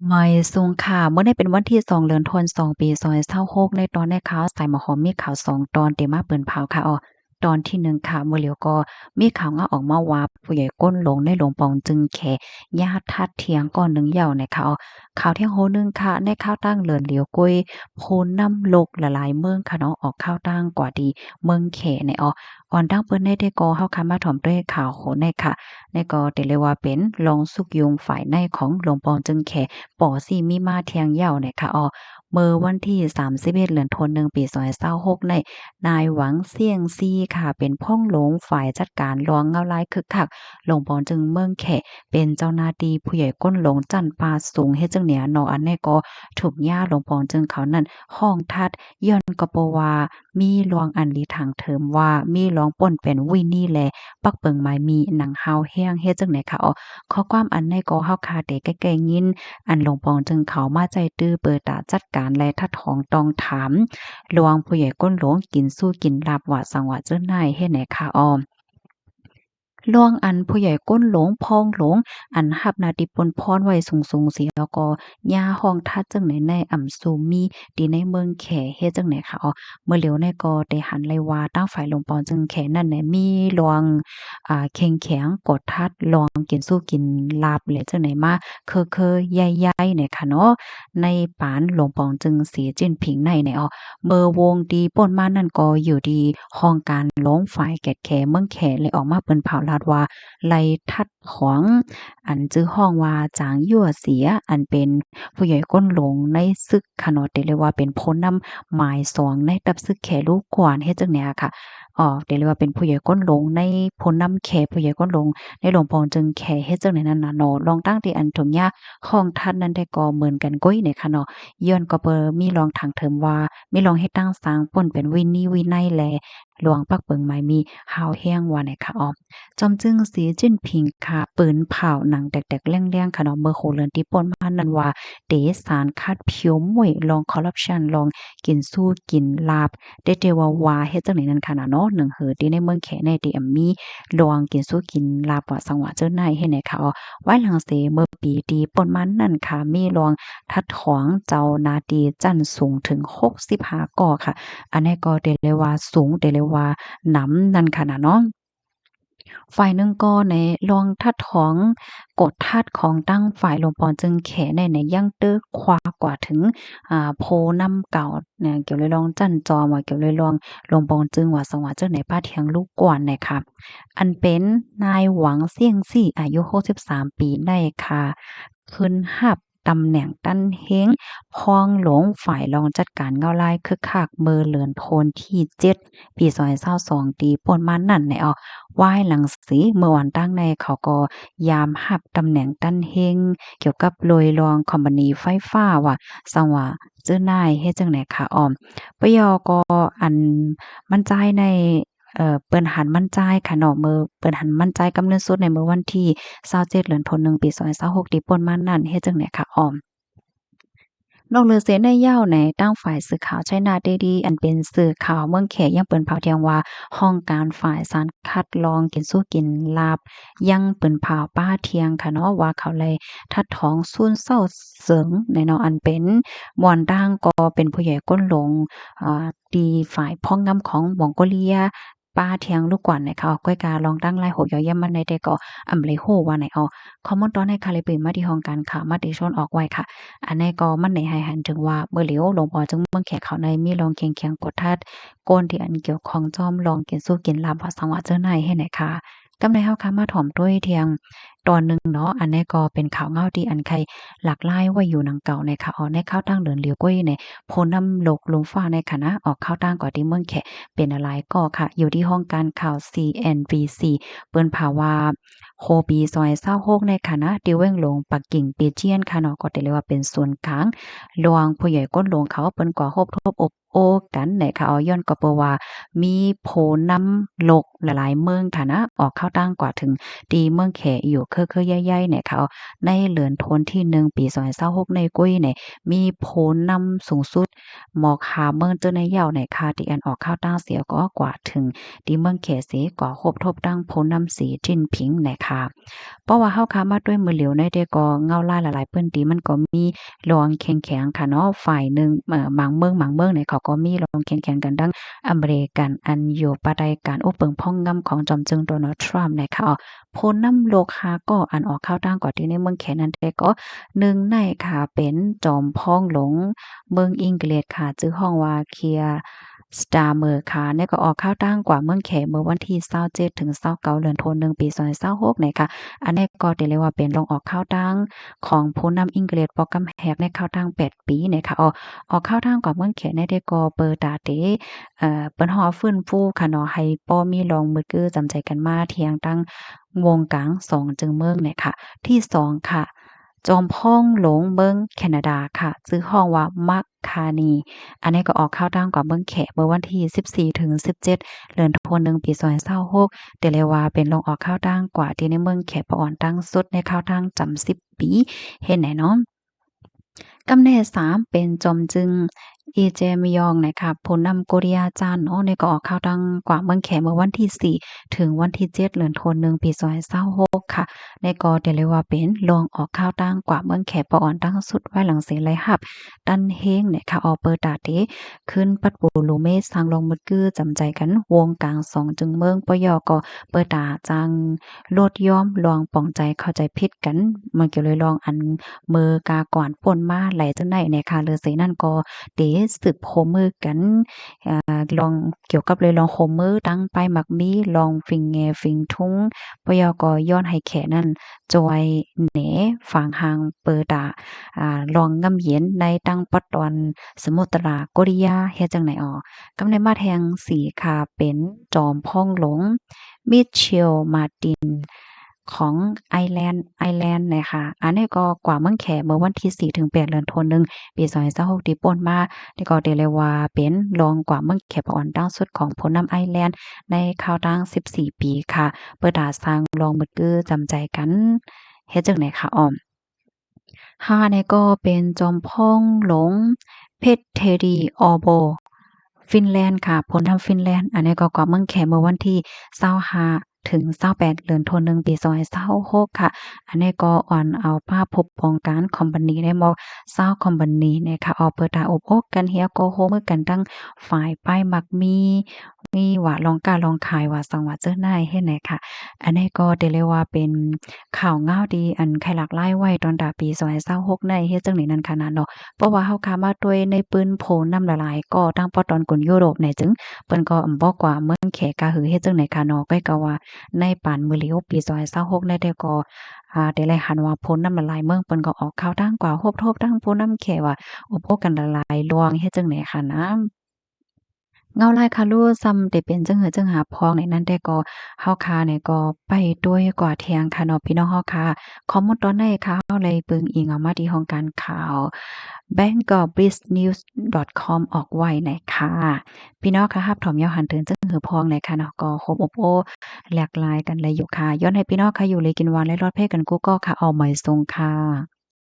ໄມສູງຄ່ະ ມື້ນີ້ເປັນວັນທີສອງ ເດືອນທັນວາ ສອງພັນຊາວຫົກ ໃນຕອນນີ້ຂ່າວສາຍໝາກຫອມມີຂ່າວສອງຕອນເດມາເປີນເຜົາຄ່ະ. ເອົາ ຕອນທີໜຶ່ງຄ່ະ ມື້ຫຼຽວກໍມີຂ່າວງາວອອກມາວ່າ ຜູ້ໃຫຍ່ກົ້ນຫຼົງໃນຫຼວງປອງຈຶ່ງແຂ ຍາດທັດຖຽງກ້ອນໜຶ່ງເຍົາະນະຄ່ະ. ເອົາ ຂ່າວທຽງໂຫໜຶ່ງຄ່ະ ໃນຂ່າວຕ່າງເລື່ອນຫຼຽວກ້ວຍ ໂພນ້ຳລົກຫຼາຍໆເມືອງຄ່ະເນາະ ອອກຂ່າວຕ່າງກວ່າທີ່ເມືອງແຂນະ. ເອົາ ກ່ອນຕັ້ງເປີດໃນແຕ່ກໍເຮົາຄ່ະມາຖອມດ້ວຍຂ່າວໂຫໃນຄ່ະ ໃນກໍເດເລີຍວ່າເປັນລອງສຸກຍຸງຝ່າຍໃນຂອງຫຼວງປອງຈຶ່ງແຂ ປໍຊິມີມາທຽງເຍົາະນະຄ່ະ. ເອົາ ເມື່ອວັນທີສາມສິບເອັດ ເດືອນທັນວາ ປີສອງພັນຊາວຫົກໃນ ນາຍຫວັງຊຽງຊີຄ່ະ ເປັນພອງຫຼວງຝ່າຍຈັດການລວງເງົາລາຍຄຶກຄັກ ຫຼວງປອງຈຶ່ງເມືອງແຂ ເປັນເຈົ້າໜ້າທີ່ຜູ້ໃຫຍ່ກົ້ນຫຼົງຊັ້ນປາສູງເຮັດຈັ່ງນີ້ເນາະ. ອັນນີ້ກໍຖືກຍາຫຼວງປອງຈຶ່ງເຂົານັ້ນຮ້ອງທັດ ຍ້ອນກໍເພາະວ່າ ມີລວງອັນລີທາງເທີມວ່າ ມີລວງປ່ນເປັນວິນີແລ ປັກເປິງໝາຍມີໜັງຮາວແຮງເຮັດຈັ່ງໃດຄ່ະ. ເອົາ ຂໍ້ຄວາມອັນໃດກໍເຮົາຄ່ະເດໃກ້ໆຍິນ ອັນຫຼວງປອງຈຶ່ງເຂົາມາໃຈຕື້ເປີຕາຈັດການແລທັດຖອງຕ້ອງຖາມ ລວງຜູ້ໃຫຍ່ກົ້ນຫຼົງກິນຊູ້ກິນລາບວ່າສັງວ່າເຈີນາຍເຮັດໃດຄ່ະ. ເອົາ ລວງອັນຜູ້ໃຫຍ່ກົ້ນຫຼົງ ພອງຫຼົງ ອັນຮັບໜ້າທີ່ປົນພອນໄວ້ສູງໆ ເສຍແລ້ວກໍ ຍາຮ້ອງທັດຈັ່ງໃດໃນອຳຊູມີ ທີ່ໃນເມືອງແຂເຮັດຈັ່ງໃດຄ່ະ. ເອົາ ເມື່ອຫຼຽວໃນກໍໄດ້ຫັນໄດ້ວ່າ ທາງຝ່າຍຫຼວງປອງຈຶ່ງແຂນັ້ນແຫຼະ ມີລວງ ອ່າ ເຄັ່ງແຂງ ກົດທັດລວງກິນຊູ້ກິນລາບແລະຈັ່ງໃດມາ ເຄີໆ ຍ້າຍໆ ນະຄ່ະເນາະ ໃນປານຫຼວງປອງຈຶ່ງສີຈິ້ນຜິງໃນໃນ. ເອົາ ເມື່ອວົງທີ່ປົນມານັ້ນກໍຢູ່ທີ່ຫ້ອງການຫຼວງຝ່າຍແກດແຂເມືອງແຂ ແລະອອກມາເປີນເຜົາລາດວ່າ ໄລ່ທັດ ຂອງ ອັນຊື່ຮ້ອງວ່າ ຈາງຍົວເສຍ ອັນເປັນຜູ້ໃຫຍ່ກົ້ນຫຼົງໃນຊຶກຄ່ະເນາະ ເດເລີຍວ່າເປັນຜູ້ນຳໝາຍສອງໃນຕັບຊຶກແຂລູກກວານເຮັດຈັ່ງໃດຄ່ະ. ເອີ ເດເລີຍວ່າເປັນຜູ້ໃຫຍ່ກົ້ນຫຼົງໃນ ຜູ້ນຳແຂ ຜູ້ໃຫຍ່ກົ້ນຫຼົງໃນຫຼວງປອງຈຶ່ງແຂເຮັດຈັ່ງໃດນັ້ນນະເນາະ. ລອງຕັ້ງທີ່ອັນຖືກຍາຮ້ອງທັດນັ້ນແຕ່ກໍເໝືອນກັນກ້ວຍນະຄ່ະເນາະ ຍ້ອນກໍເປີມີລອງທາງເທີມວ່າ ມີລອງເຮັດຕັ້ງສ້າງ ປ່ນເປັນວິນີວິໄນແລ ຫຼວງປັກເປິງໝາຍມີ ຮາວແຮງວ່າໃນຄ່ະ. ເອົາ ຈອມຈຶ່ງສີຈິ້ນຜິງຄ່ະ ປືນເຜົາໜັງແຕກໆແຫຼງໆຄ່ະເນາະ ເມື່ອຫົກເດືອນທີ່ປົນມານັ້ນວ່າ ເຕສານຄັດຜິວມົ້ຍ ລອງຄໍຣັບຊັນ ລອງກິນຊູ້ກິນລາບ ເຕເຕວ່າວ່າເຮັດຈັ່ງໃດນັ້ນຄ່ະນະເນາະ. ໜຶ່ງເຫີທີ່ໃນເມືອງແຂໃນທີ່ອຳມີລວງກິນຊູ້ກິນລາບວ່າສັງວ່າເຈີນາຍເຮັດໃດຄ່ະ. ເອົາ ວາຍຫຼັງເສ ເມື່ອປີທີ່ປົນມານັ້ນຄ່ະ ມີລວງທັດຖອງເຈົ້າໜ້າທີ່ຊັ້ນສູງເຖິງຫົກສິບຫ້າກໍຄ່ະ. ອັນນີ້ກໍເດເລີຍວ່າສູງ ເດເລີຍວ່າໜຳນັ້ນຄ່ະນະເນາະ. ຝ່າຍໜຶ່ງກໍໃນລອງທັດຖອງກົດທັດຂອງທາງຝ່າຍຫຼວງປອງຈຶ່ງແຂໃນ ໃນຍັງເຕີຄວ້າກວ່າເຖິງ ອ່າ ໂພນຳເກົ່າ ນະ ກ່ຽວເລື່ອງລອງຈັ້ນຈອມ ວ່າກ່ຽວເລື່ອງລອງ ຫຼວງປອງຈຶ່ງວ່າສັງວ່າເຈີນາຍປາທຽງລູກກວານນະຄ່ະ. ອັນເປັນນາຍຫວັງຊຽງຊີ ອາຍຸຫົກສິບສາມປີໃນຄ່ະ ຂຶ້ນຮັບ ຕຳແໜ່ງຕັນເຮງ ຮອງຫຼວງຝ່າຍລອງຈັດການເງົາລາຍຄຶກຄັກ ເມື່ອເດືອນໂທນທີເຈັດ ປີສອງພັນຊາວສອງ ທີ່ປົນມານັ້ນແຫຼະ. ເອົາ ວາຍຫຼັງເສ ເມື່ອອອນຕັ້ງໃນ ເຂົາກໍຍາມຮັບຕຳແໜ່ງຕັນເຮງ ກ່ຽວກັບໂດຍລອງຄອມພານີໄຟຟ້າວ່າ ສັງວ່າເຈີນາຍເຮັດຈັ່ງໃດຄ່ະ. ເອົາ ປະເຍົາກໍອັນມັນຈ່າຍໃນ ເອີ ເປີນຫັນມັນຈ່າຍຄ່ະເນາະ ເມື່ອເປີນຫັນມັນຈ່າຍກຳເນີດສຸດໃນມື້ວັນທີຊາວເຈັດ ເດືອນໂທນໜຶ່ງ ປີສອງພັນຊາວຫົກ ທີ່ປົນມານັ້ນເຮັດຈັ່ງໃດຄ່ະ. ອ້ອມ ນອກເໜືອເສຍໃນເຍົາໃນ ທາງຝ່າຍສື່ຂ່າວໄຊນາເດລີ ອັນເປັນສື່ຂ່າວເມືອງແຂ ຍັງເປີນເຜົາທ່ຽງວ່າ ຫ້ອງການຝ່າຍສານຄັດລອງກິນຊູ້ກິນລາບ ຍັງເປີນເຜົາປະທ້ວງຄ່ະເນາະ ວ່າເຂົາໄລ່ທັດຖອງສູນເຊົາເສີງໃນເນາະ ອັນເປັນມ່ວນທາງກໍເປັນຜູ້ໃຫຍ່ກົ້ນຫຼົງ ອ່າ ທີ່ຝ່າຍພອກງຳຂອງມອງໂກເລຍ ປະທ້ວງລູກກວນໃນເຂົາ ກ້ອຍກາລອງຕັ້ງລາຍຫົວຍ່ອຍຢາມມັນໃນແຕ່ກໍອຳເລໂຮວ່າໃນ. ເອົາ ຂໍ້ມູນຕອນໃຫ້ຄາເລເປມາທີ່ຫ້ອງການຂ່າວມະຕິຊົນອອກໄວ້ຄ່ະ. ອັນໃນກໍມັນໃນໃຫ້ຫັນເຖິງວ່າ ເມື່ອຫຼຽວ ຫຼວງປອງຈຶ່ງເມືອງແຂເຂົາໃນມີລອງແຂ່ງຂຽງກົດທັດ ຄົນທີ່ອັນກ່ຽວຂ້ອງຈອມລອງກິນຊູ້ກິນລາບ ວ່າສັງວ່າເຈີນາຍເຮັດໃນຄ່ະ. ກຳໃນເຮົາຄ່ະມາຖອມດ້ວຍທຽງ ຕອນໜຶ່ງເນາະ ອັນນີ້ກໍເປັນຂ່າວເງົາທີ່ອັນໄຄຫຼາກຫຼາຍໄວ້ຢູ່ໜັງເກົ່າໃນຄ່ະ. ເອົາ ໃນຂ່າວຕ່າງເລື່ອນຫຼຽວກ້ວຍໃນ ໂພນຳລົກລົມຟ້າໃນຄະນະ ອອກຂ່າວຕ່າງກວ່າທີ່ເມືອງແຂເປັນຫຼາຍກໍຄ່ະ ຢູ່ທີ່ຫ້ອງການຂ່າວ ຊີເອັນບີຊີ ເປີນເຜີາວ່າ ໂຄປີສອງພັນຊາວຫົກໃນຄະນະ ທີ່ແຂວງຫຼວງປັກກິ່ງ ເປຈຽນຄະເນາະ ກໍໄດ້ເລີຍວ່າເປັນສູນກາງ ລວງຜູ້ໃຫຍ່ກົ້ນຫຼວງເຂົາເປັນກວ່າໂຮບທົບອົບ ໂອ້ກັນໃນຂ່າວ ຍ້ອນກໍເພາະວ່າມີໂພນຳລົກຫຼາຍໆເມືອງຄະນະ ອອກຂ່າວຕ່າງກວ່າເຖິງທີ່ເມືອງແຂຢູ່ ເຄີໆໃຫຍ່ໆ ນີ້ເຂົາ ໃນເດືອນໂທນທີໜຶ່ງ ປີສອງພັນຊາວຫົກ ໃນກຸ້ຍນີ້ ມີຜູ້ນຳສູງສຸດໝອກຫ້າເມືອງເຈີາໃນເຍົາ ນີ້ເຂົາ ທີ່ອັນອອກຂ່າວຕ່າງເສຍກໍກວ່າເຖິງທີ່ເມືອງແຂເສ ກໍພົບທົບທັງຜູ້ນຳສີຈິ້ນຜິງ ນີ້ເຂົາ. ເພາະວ່າເຮົາຄາມາດ້ວຍມື້ຫຼຽວໃນແຕ່ກໍເງົາລາຍຫຼາຍໆພື້ນທີ່ມັນກໍມີລອງແຂງແຂງຄ່ະເນາະ ຝ່າຍໜຶ່ງ ເອີ ບາງເມືອງ ບາງເມືອງນີ້ເຂົາກໍມີລອງແຂງແຂງກັນ ດັ່ງອາເມລິກັນ ອັນຢູ່ພາຍໃຕ້ການອຸປະເບິ່ງພອງງຳຂອງຈອມເຈີາໂດນັລ ທຣຳ ນີ້ເຂົາ. ຜູ້ນຳໂລກຫ້າກໍອັນອອກຂ່າວຕ່າງກວ່າທີ່ໃນເມືອງແຂນັ້ນແຕ່ກໍ ໜຶ່ງໃນຄ່ະ ເປັນຈອມພອງຫຼວງເມືອງອັງກິດຄ່ະ ຊື່ຮ້ອງວ່າ ເຄີຍ ສະຕາເມີຄ່ະ ນີ້ກໍອອກຂ່າວຕ່າງກວ່າເມືອງແຂເມື່ອວັນທີຊາວເຈັດ ເຖິງຊາວເກົ້າ ເດືອນໂທນໜຶ່ງ ປີສອງພັນຊາວຫົກ ນີ້ຄ່ະ. ອັນນີ້ກໍຖືໄດ້ວ່າເປັນລອງອອກຂ່າວຕ່າງຂອງຜູ້ນຳອັງກິດ ປອກກຳແຫກໃນຂ່າວຕ່າງແປດປີນີ້ຄ່ະ. ອອກ ອອກຂ່າວຕ່າງກວ່າເມືອງແຂໃນແຕ່ກໍເປີຕາເຕ ເອີ ເປັນຮອບຟື້ນຟູຄ່ະເນາະ ໃຫ້ບໍ່ມີລອງມືດກື້ຈຳໃຈກັນມາທຽງຕັ້ງວົງກາງສອງເຈີາເມືອງນີ້ຄ່ະ. ທີສອງຄ່ະ ຈອມພອງຫຼວງເມືອງແຄນາດາຄ່ະ ຊື່ຮ້ອງວ່າ ມາກຄານີ ອັນນີ້ກໍອອກຂ່າວຕ່າງກວ່າເມືອງແຂເມື່ອວັນທີສິບສີ່ ເຖິງສິບເຈັດ ເດືອນໂທນໜຶ່ງ ປີສອງພັນຊາວຫົກ ຖືໄດ້ວ່າເປັນລອງອອກຂ່າວຕ່າງກວ່າທີ່ໃນເມືອງແຂປະອອນຕ່າງສຸດໃນຂ່າວຕ່າງຈຳສິບປີ ເຫັນແນ່ນອນ. ກຳແໜ່ສາມ ເປັນຈອມຈຶ່ງ ອີເຈມຍອງ ນະຄະ ຜູ້ນຳໂກເຣຍຈານເນາະ ນີ້ກໍອອກຂ່າວຕ່າງກວ່າເມືອງແຂເມື່ອວັນທີສີ່ ເຖິງວັນທີເຈັດ ເດືອນໂທນໜຶ່ງ ປີສອງພັນຊາວຫົກຄ່ະ. ນີ້ກໍຖືໄດ້ວ່າເປັນລອງອອກຂ່າວຕ່າງກວ່າເມືອງແຂປະອອນຕ່າງສຸດ ພາຍຫຼັງເສໄດ້ຮັບຕັນເຮງ ນະຄະ ອອກເປີຕາເຕ ຄືນປັດປູລູເມ ສ້າງລອງມືດກື້ຈຳໃຈກັນ ວົງກາງສອງເຈີາເມືອງ ປະຢໍກໍເປີຕາຈາງ ລົດຍອມລອງປອງໃຈເຂົ້າໃຈຜິດກັນ ມັນກ່ຽວເລີຍລອງອັນເມີກາກ່ອນປົນມາຫຼາຍຈັ່ງໃດແນ່ຄ່ະ ຫຼືເສນັ້ນກໍເຕສືບໂຮມມືກັນ ອາ ລອງກ່ຽວກັບເລີຍລອງໂຮມມືຕັ້ງປ້າຍໝາກມີ ລອງຝິງແງ່ຝິງທຸງ ປະຢໍກໍຍ້ອນໃຫ້ແຂນັ້ນຈອຍແໜຟາງຮ່າງເປີຕາ ອາ ລອງງ່ຳເຢັນໃນຕັ້ງປະຕອນສະມຸດຕະລາໂກເຣຍ ເຮັດຈັ່ງໃດອອກ. ກຳແໜ່ມາແທ່ງສີ່ຄ່ະ ເປັນຈອມພອງຫຼວງ ມິດເຊວ ມາຕິນ ຂອງໄອແລນ ໄອແລນນະຄະ ອັນນີ້ກໍກວ່າເມືອງແຂເມື່ອວັນທີສີ່ ເຖິງແປດ ເດືອນໂທນໜຶ່ງ ປີສອງພັນຊາວຫົກ ທີ່ປົນມາ ນີ້ກໍຖືໄດ້ວ່າເປັນລອງກວ່າເມືອງແຂປະອອນຕ່າງສຸດຂອງຜູ້ນຳໄອແລນໃນຄາວຕ່າງສິບສີ່ປີຄ່ະ ເປີຕາສ້າງລອງມືດກື້ຈຳໃຈກັນ ເຮັດຈັ່ງໃດຄ່ະອ້ອມ. ຫ້າ ນີ້ກໍເປັນຈອມພອງຫຼວງ ເພັດເທຣີ ອອໂບ ຟິນແລນຄ່ະ ຜູ້ນຳຟິນແລນ ອັນນີ້ກໍກວ່າເມືອງແຂເມື່ອວັນທີຊາວຫ້າ ເຖິງຊາວແປດ ເດືອນໂທນໜຶ່ງ ປີສອງພັນຊາວຫົກຄ່ະ. ອັນນີ້ກໍອ່ອນເອົາພາບພົບປອງການຄອມພານີ ໄດ້ມອບຊາວຄອມພານີນະຄະ ອອກເປີຕາອົບອົກກັນ ຮຽວກໍໂຮມມືກັນທັງຝ່າຍປ້າຍໝາກມີ ມີວ່າລອງຄ້າລອງຂາຍວ່າສັງວ່າເຈີນາຍເຮັດໃດຄ່ະ. ອັນນີ້ກໍຖືໄດ້ວ່າເປັນຂ່າວງາວທີ່ອັນໄຄລາກຫຼາຍໄວ້ຕອນຕາປີສອງພັນຊາວຫົກໃນເຮັດຈັ່ງໃດນັ້ນຂະໜາດເນາະ ເພາະວ່າເຮົາຄາມາດ້ວຍໃນປືນໂພນຳຫຼາຍໆ ກໍຕັ້ງປະຕອນກຸນຢູໂຣບໃນຈຶ່ງ ເພິ່ນກໍອຳບໍ່ກວ່າເມືອງແຂກະຫືເຮັດຈັ່ງໃດຂະເນາະ ກໍກະວ່າໃນປານມື້ຫຼຽວປີສອງພັນຊາວຫົກໃນແຕ່ກໍ ອາ ໄດ້ໄລ່ຫັນວ່າໂພນຳຫຼາຍໆເມືອງ ເພິ່ນກໍອອກຂ່າວຕ່າງກວ່າ ຮົບທົບທັງຜູ້ນຳແຂວ່າ ອົບໂອ້ກັນຫຼາຍໆລວງເຮັດຈັ່ງໃດຂະນະ. ເງົາລາຍຄາລູຊ້ຳໄດ້ເປັນຈັ່ງຫືຈັ່ງຫາພອງໃນນັ້ນ ແຕ່ກໍເຮົາຄານີ້ກໍໄປດ້ວຍກວ່າທຽງຄະເນາະ ພີ່ນ້ອງເຮົາຄາ. ຂໍ້ມູນຕອນໃນຄະ ເຮົາໄດ້ເບິ່ງອີງເອົາມາທີ່ຫ້ອງການຂ່າວ Bangkok Business News ອອກໄວ້ນະຄະ. ພີ່ນ້ອງຄະ ຮັບຖອມຍາວຫັນເຖິງຈັ່ງຫືພອງນະຄະເນາະ ກໍໂຮມອົບໂອ້ແລກລາຍກັນໄດ້ຢູ່ຄະ. ຍ້ອນໃຫ້ພີ່ນ້ອງຄະຢູ່ດີກິນຫວານ ແລະ ລອດໄພກັນກູ່ກໍຄະ. ເອົາໃໝ່ສົ່ງຄະ.